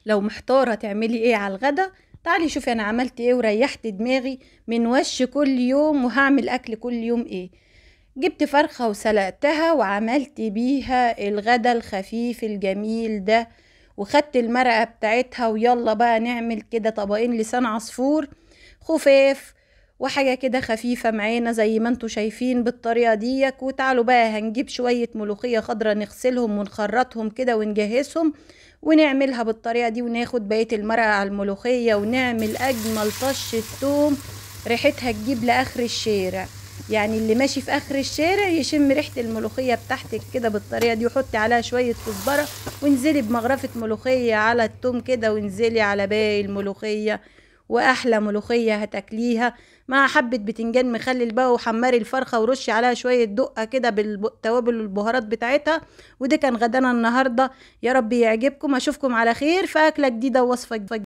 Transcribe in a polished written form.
لو محتارة تعملي ايه على الغدا، تعالي شوفي انا عملت ايه وريحت دماغي من وش كل يوم وهعمل اكل كل يوم ايه. جبت فرخة وسلقتها وعملت بيها الغدا الخفيف الجميل ده، وخدت المرقة بتاعتها، ويلا بقى نعمل كده طبقين لسان عصفور خفاف وحاجة كده خفيفة معانا زي ما انتوا شايفين بالطريقة ديك. وتعالوا بقى هنجيب شوية ملوخية خضرة نغسلهم ونخرطهم كده ونجهزهم ونعملها بالطريقة دي، وناخد بقية المرقة على الملوخية ونعمل أجمل طشة توم ريحتها تجيب لآخر الشارع، يعني اللي ماشي في آخر الشارع يشم ريحة الملوخية بتاعتك كده بالطريقة دي. وحطي عليها شوية كزبرة وانزلي بمغرفة ملوخية على التوم كده، وانزلي على باقي الملوخية، واحلى ملوخية هتاكليها مع حبه بتنجان مخلل بقى، وحمري الفرخه ورشي عليها شوية دقه كده بالتوابل والبهارات بتاعتها. وده كان غدانا النهارده، يا رب يعجبكم. اشوفكم على خير في اكله جديدة ووصفه جديدة.